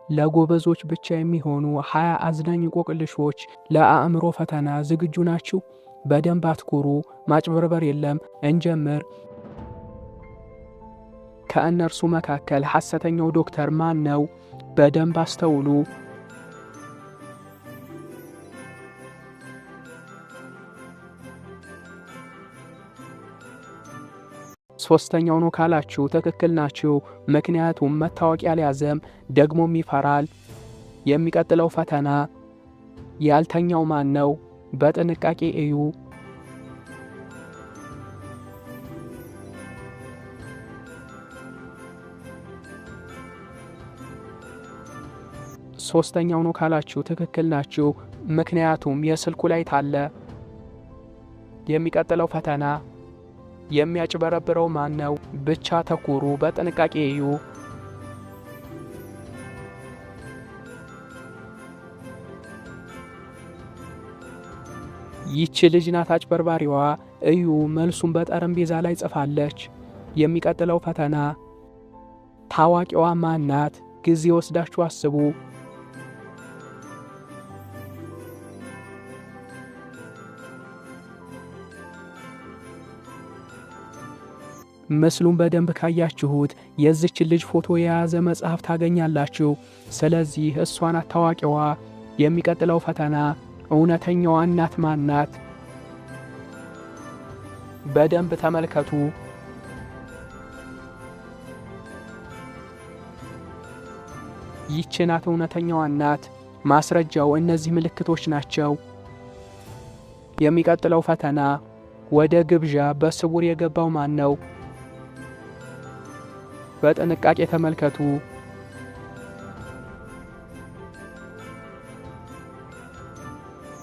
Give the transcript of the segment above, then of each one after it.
ለጎበዞች ብቻ የሚሆኑ 20 አዝናኝ እንቆቅልሾች ለአእምሮ ፈተና ዝግጁ ናችሁ? በደንብ አትኩሩ፣ ማጭበርበር የለም። እንጀምር። ከእነርሱ መካከል ሐሰተኛው ዶክተር ማን ነው? በደንብ አስተውሉ። ሶስተኛው ነው ካላችሁ ትክክል ናችሁ። ምክንያቱም መታወቂያ አልያዘም፣ ደግሞም ይፈራል። የሚቀጥለው ፈተና ያልተኛው ማን ነው? በጥንቃቄ እዩ። ሶስተኛው ነው ካላችሁ ትክክል ናችሁ። ምክንያቱም የስልኩ ላይ ታለ። የሚቀጥለው ፈተና የሚያጭበረብረው ማን ነው? ብቻ ተኩሩ፣ በጥንቃቄ እዩ። ይቺ ልጅ ናት አጭበርባሪዋ። እዩ፣ መልሱን በጠረጴዛ ላይ ጽፋለች። የሚቀጥለው ፈተና ታዋቂዋ ማን ናት? ጊዜ ወስዳችሁ አስቡ። ምስሉን በደንብ ካያችሁት የዚች ልጅ ፎቶ የያዘ መጽሐፍ ታገኛላችሁ። ስለዚህ እሷ ናት ታዋቂዋ። የሚቀጥለው ፈተና እውነተኛዋ እናት ማን ናት? በደንብ ተመልከቱ። ይህች ናት እውነተኛዋ እናት። ማስረጃው እነዚህ ምልክቶች ናቸው። የሚቀጥለው ፈተና ወደ ግብዣ በስውር የገባው ማን ነው? በጥንቃቄ ተመልከቱ።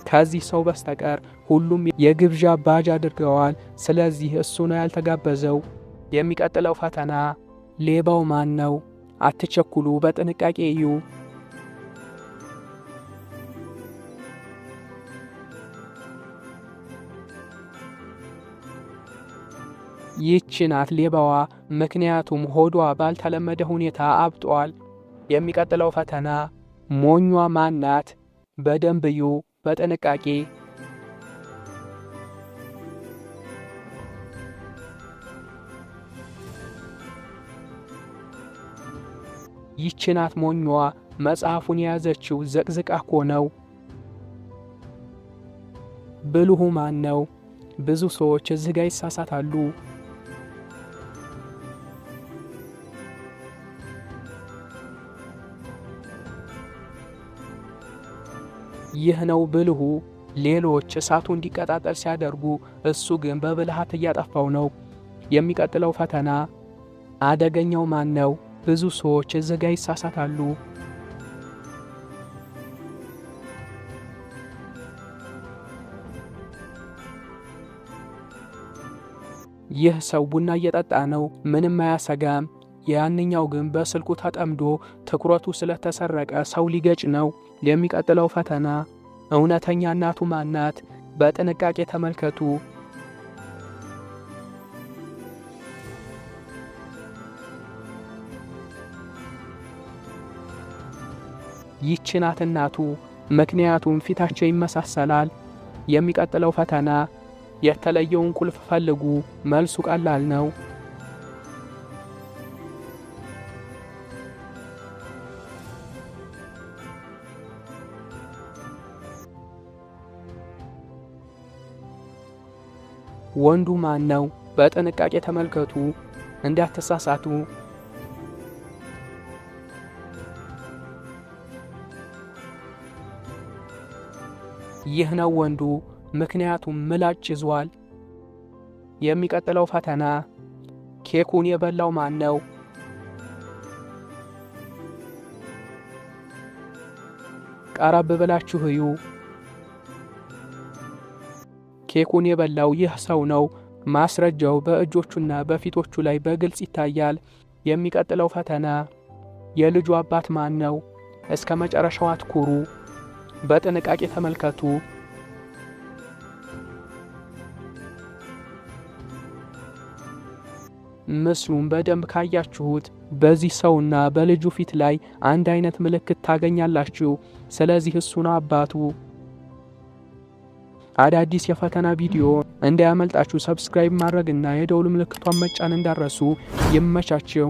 ከዚህ ሰው በስተቀር ሁሉም የግብዣ ባጅ አድርገዋል። ስለዚህ እሱ ነው ያልተጋበዘው። የሚቀጥለው ፈተና ሌባው ማን ነው? አትቸኩሉ፣ በጥንቃቄ እዩ። ይህች ናት ሌባዋ፣ ምክንያቱም ሆዷ ባልተለመደ ሁኔታ አብጧል። የሚቀጥለው ፈተና ሞኟ ማን ናት? በደንብ እዩ፣ በጥንቃቄ። ይህች ናት ሞኟ፣ መጽሐፉን የያዘችው ዘቅዝቃ እኮ ነው። ብልሁ ማን ነው? ብዙ ሰዎች እዚህ ጋር ይሳሳታሉ። ይህ ነው ብልሁ። ሌሎች እሳቱ እንዲቀጣጠል ሲያደርጉ፣ እሱ ግን በብልሃት እያጠፋው ነው። የሚቀጥለው ፈተና አደገኛው ማን ነው? ብዙ ሰዎች እዚህ ጋር ይሳሳታሉ። ይህ ሰው ቡና እየጠጣ ነው፣ ምንም አያሰጋም። ያንኛው ግን በስልኩ ተጠምዶ ትኩረቱ ስለተሰረቀ ሰው ሊገጭ ነው። የሚቀጥለው ፈተና እውነተኛ እናቱ ማን ናት? በጥንቃቄ ተመልከቱ። ይህች ናት እናቱ፣ ምክንያቱም ፊታቸው ይመሳሰላል። የሚቀጥለው ፈተና የተለየውን ቁልፍ ፈልጉ። መልሱ ቀላል ነው። ወንዱ ማን ነው? በጥንቃቄ ተመልከቱ፣ እንዳትሳሳቱ። ይህ ነው ወንዱ፣ ምክንያቱም ምላጭ ይዟል። የሚቀጥለው ፈተና ኬኩን የበላው ማን ነው? ቀረብ ብላችሁ እዩ። ኬኩን የበላው ይህ ሰው ነው። ማስረጃው በእጆቹና በፊቶቹ ላይ በግልጽ ይታያል። የሚቀጥለው ፈተና የልጁ አባት ማን ነው? እስከ መጨረሻው አትኩሩ፣ በጥንቃቄ ተመልከቱ። ምስሉን በደንብ ካያችሁት በዚህ ሰውና በልጁ ፊት ላይ አንድ አይነት ምልክት ታገኛላችሁ። ስለዚህ እሱ ነው አባቱ። አዳዲስ የፈተና ቪዲዮ እንዳያመልጣችሁ subscribe ማድረግና የደውል ምልክቷን መጫን እንዳትረሱ። ይመቻችሁ።